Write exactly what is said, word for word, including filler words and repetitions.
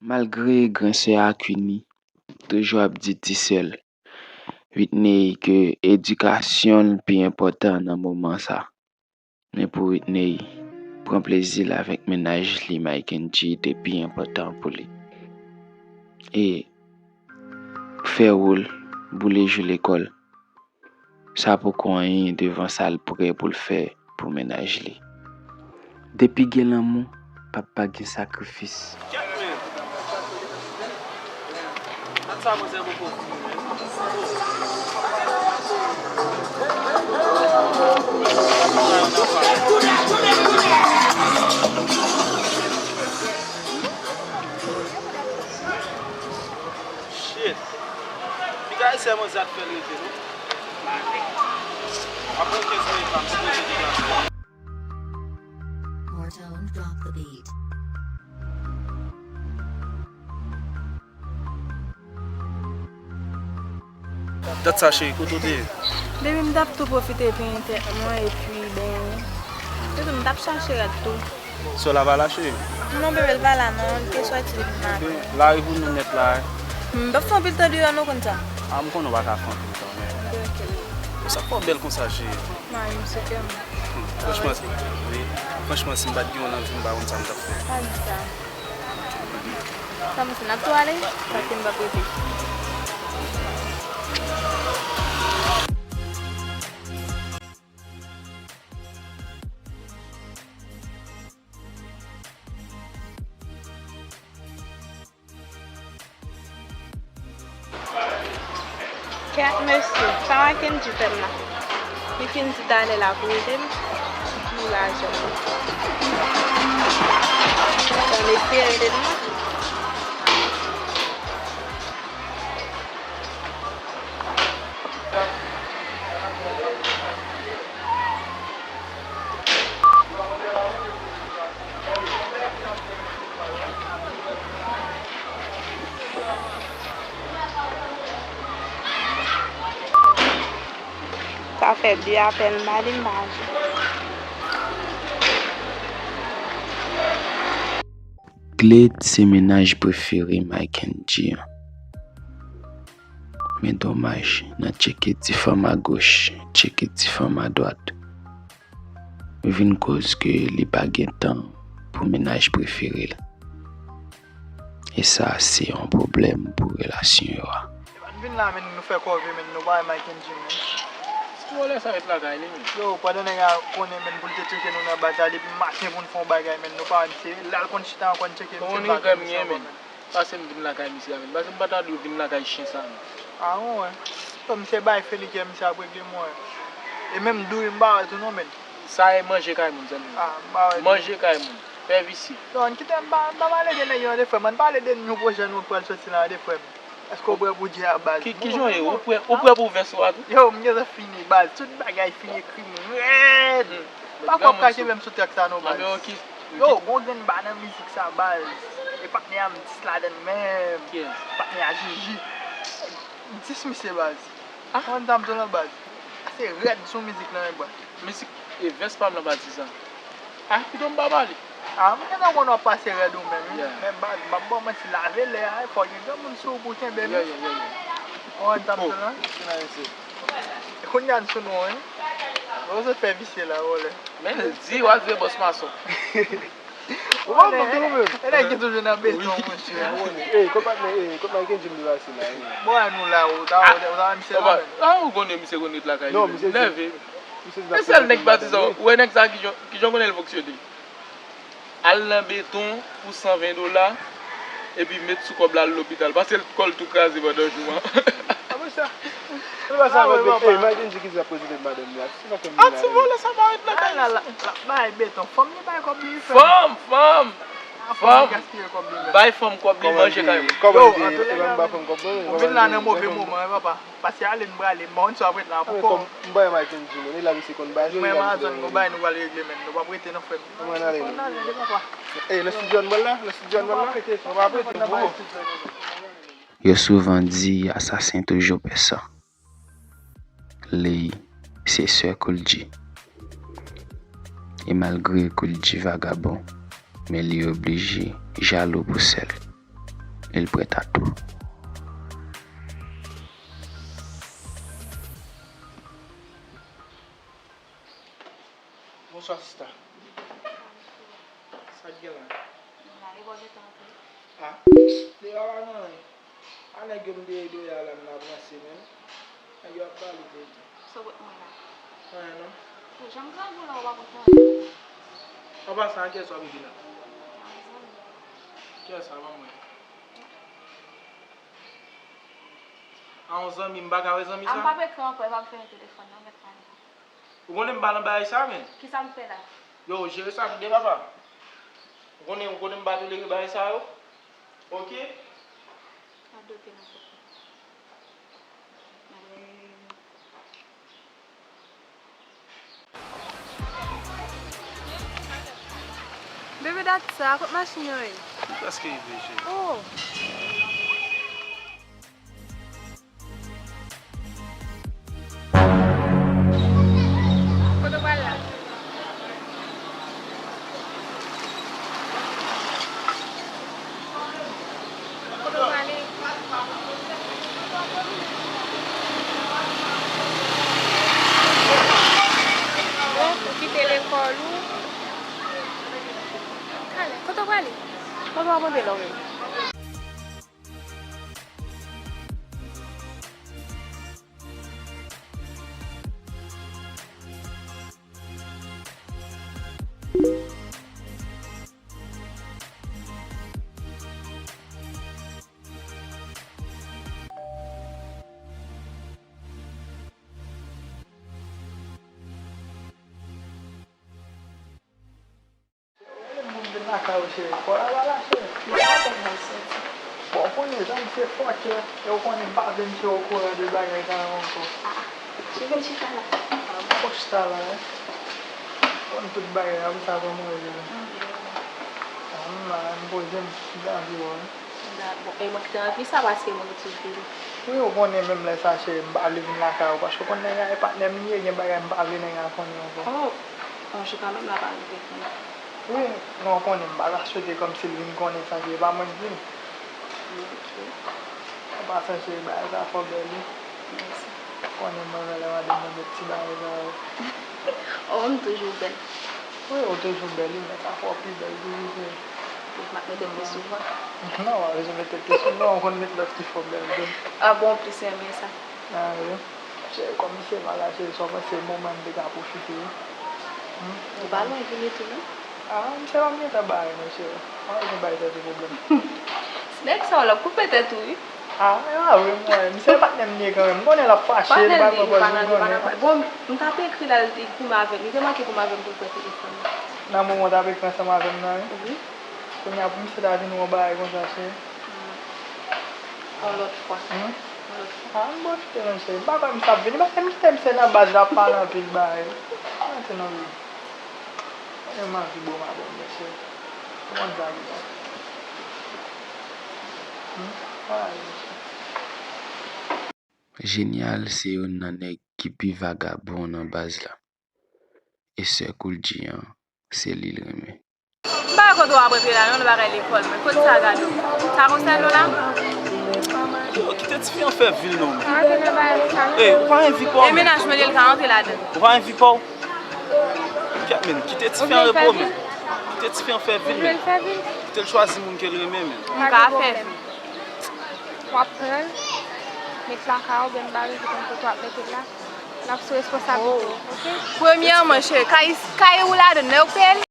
Malgre gran sè a Queenie toujou ap di ti sè l, Whitney, ke edikasyon l pi enpòtan nan moman sa. Men pou Whitney, pran plezi l avèk mennaj li Mike and G te pi enpòtan pou li. E fè wou l, boule jou lekòl, sa poko anyen devan sa l prè pou l fè pou mennaj li. Depi gen lanmou, p ap pa gen sakrifis. Shit. Piga ese mozat fè l rive, non? Apre kenz minit la, m sipoze degaje. Mortone, drop the beat. Dat sa, cheri, kote w te ye? Baby, m t ap tou pwofite penyen tèt mwen epi benyen. Se tou, m t ap chache rad tou. Sè w la pa la, cheri? Non, bebe, l pa la, non. Li te sòti depi maten. Lari pou nou nèt la, wi. M p ap fè anpil tan deyò, non, konn sa. A, m konnen w pa ka fè anpil tan, men. Ok, ok. Sa fè w bèl konsa, cheri. Mari m sou kè m. Franchman, wi. Franchman, si m pa t gen w nan vi m, m pa konn sa m t ap fè. Pa di sa. Sa m se n ap tou ale, paske m p ap rete. Kèt mesye, sa Mackendy fè m la? Li fin di talè l ap rele m pou lajan. Sa mesye rele m nan. Sa fè de apèl m pa li m pa jwenn. Glade se mennaj prefere Mike and G an. Men domaj, nan tcheke ti fanm agoch, tcheke ti fanm adwat, vin koz ke li pa gen tan pou mennaj prefere l. E sa se yon pwoblèm pou relasyon yo a. Epa n vin la, men nou fè kòve, men nou pa wè Mike and G, men. Ti vòlè sa ret lakay li, men. Yo, pandan nèg la konnen, men, pou l te tcheke nou nan baz la, depi maten pou n fè yon bagay, men, nou pa wè misye. Lè l konn chita ankò, n tcheke misye, n pa jwenn misye ankò, men. Pase m vin lakay misye a, men. Pase m pa ta dwe vin lakay chen sa, men. A, wi, wi. Yo, misye bay felikè, misye ap regle mwen. E menm duri m pa wè l tou non, men. Sa e manje kay moun, zanmi m. A, m pa wè l. Manje kay moun. Fè visye. Yo, ann kite m pa, m pa pale de nèg yo, de frè m. Ann pale de nou pwojè nou k pral soti la, de frè m. Èske w prè pou djè a, baz? Ki, ki jan w ye? Ou prè, ou prè pou vès ou a tou? Yo, m gentan fini, baz. Tout bagay fini, ekri m rèd. Hmm. Pa kwè w ka kenbe m sou trèk sa non, baz. Yo, gon grenn ba nan mizik sa, baz. E patnè a m dis ladann menm. Kiyès? Patnè a Jiji. Dis misye, baz. Ah. Konn sa m di w lan, baz. Se rèd sou mizik lan, wi, baz. Mizik, e, vès pa m lan pa di sa. Ah, pito m pa pale. Ah, m gentan konn w ap pase rèd ou menm, wi. Yeah. Men baz, m ap ba w manti, lave lè a, fò gen granmoun sou ou pou kenbe m. Yeah, yeah, yeah, yeah. Konn sa m di w lan? Kounye a n sou nou, wi. Bon, w sot fè visye la, vòlè. Men di, w al vye bòs mason. Ou pa konn tou menm. E nèg ki toujou nan beton, monchè. Ey, kot patnè, ey, kot Mike and G m li pase la, ey. Bon, nou la, ou ta, ou ta, ou ta wè misye la menm. Ah, ou konnen misye konn ret lakay li menm. Non, misye nève. E sèl nèg patizan, ou wè nèg sa kijan, kijan konnen l fonksyone. Al nan beton pou san ven dola, epi met sou kòb la al lopital, paske l kò l tou kraze pandan jou an. Ah, monchè. Se pa sa, ah, wi, papa. Ey, Mike and G ki di l ap koze de madanm li a. Se pa kòm li la. Ah, ti vòlè sa pa ret lakay li. L ap bay beton. Fanm li bay kòb li, frè m. Fanm, fanm. Ah, fanm li gaspiye kòb li menm. Bay fanm kòb li, manje kay moun. Yo, antouka, ou vin la nan move moman, wi, papa. Pase ale, n prale. M pa konn si w ap ret la pou kò w. M bay Mike and G, men, e la misye konn baze. Mwen, Amazon, gon bagay nou pral regle, men. Nou p ap rete non, frè m. Ann ale, non. Ann ale, de papa. Ey, nan estidyo a n pral la? Nan estidyo a n pral la? Nou p ap rete, nou p ap rete, bro. Yo souvan di asasen toujou pè san. Ley se sè Kool G. E malgre Kool G vagabon, men li oblije jalou pou sè l. e l prèt a tou. Bonswa, sista. Sa k gen la? Mwen la, e bò gentan antre. A, deyò a pa gen anyen. A nèg yo m te ede yo a la m ap ranse menm. Nèg yo ap pale tenten. Sa w pot mwen la? Anyen non. Ou janm grangou la, ou pa pot anyen. An pasan, a kiyès w ap ekri la? A yon zanmi. Kiyès sa, ban mwen? A yon zanmi, m pa ka wè zanmi sa? A m p ap ekri ankò, e pa m fè yon telefòn nan, mèt pale. Ou konnen m pa nan bagay sa, men. Kisa m fè la? Yo, jere sa tande, papa. Ou konnen, ou konnen m pa tolere bagay sa yo. Oke? Radote nan kòkòt. Bebe, dat sa, kot machin yo ye? M prèske rive, cheri. Oh. Kote w pral la? Kote w prale? Bon, ou kite lekòl ou. Talè, kote w prale? Kote w ap antre la w menm? Ou konnen m vin lakay ou, cheri. Kò la pa la, cheri. Mwen pa konn mwen soti. Bon, ou konnen, jan m se fòkè, e ou konnen m pa vle misye okouran de bagay sa yo ankò. Ah, ah. Cheri, vin chita la. Ah, m poko chita la, en. Ou konn tout bagay la, pou sa kòmanse la. Ah, m la, m poze m, m te anvi wè w. Da-, bon, e mwen ki te anvi sa, paske mwen ki te vini. Wi, ou konnen menm lè sa, cheri, m pa vle vin lakay ou, paske ou konn nèg la e patnè m li ye, gen bagay m pa vle nèg la konnen ankò. Oh, yon jou kanmenm l ap rive konnen. Wi, non, ou konnen m pa ta swete kòmsi l vin konnen sa, se pa mwen k di l. Ok. An pasan, cheri, bagay sa fò bèl, wi. Mèsi. Ou konnen mwen renmen lè madanm mwen met ti bagay sa yo. Oh, m toujou bèl. Wi, ou toujou bèl, wi, men sa fè w pi bèl toujou, cheri. Fòk m ap met tèt mwen sou vant. Non, w pa bezwen met tèt ou sou vant, ou konn met lòt ki fè w bèl tou. Ah bon, w plis renmen sa. Ah, wi. Cheri, kòm misye pa la, cheri, sa w panse moman n te ka pwofite, wi? Hmm? Ou pa lwen vini tou, non? Ah, misye pa gentan bay, non, cheri. Pa bezwen bay tèt ou pwoblèm. Nèg sa yo, l ap koupe tèt ou, wi. Ah, e pa vre, mwen. Misye patnè m li ye kanmenm. M konnen l ap fache, li pa pran pòz, m konnen. Bon, m t ap ekri l, al li goumen avè m. Li te manke goumen avè m pou l pran telefòn nan. Nan moman w t ap ekri ansanm avè m nan, wi. Wi. Kounye a, pou misye ta vin wè yon bagay konsa, cheri. Hmm. Yon lòt fwa. Hmm? Yon lòt fwa. Ah, m pwofite, non, cheri. M pa kwè misye ap vini. Paske m kite misye nan baz la, ap pale anpil bagay. Mwen te nan ri. Mwen anvi bo madanm, mesye. Ou konn sa ki bon. Hmm? Ay, mesye. Jenial se youn nan nèg ki pi vagabon nan baz la. E sè Koul G an, se li l renmen. M pa wè kote w ap rantre la non, nan bagay lekòl mwen. Kot sa gade w? Sa konsène w la? Yo, kite tifi an fè vi l non. Ey, ou pa envi pa w, men. E mennaj mwen li, l ka rantre ladan l. Ou pa envi pa w? Kèt, men, kite tifi an repo, men. Kite tifi an fè vi l, men. Kite l chwazi moun ke l renmen, men. M ka fè vi. W ap pran l, met lakay ou, oubyen m pa bezwen konn kote w ap mete l la. L ap sou responsablite w, oke? Premyèman, cheri, kay, kay ou ladan l, lè yo peye l,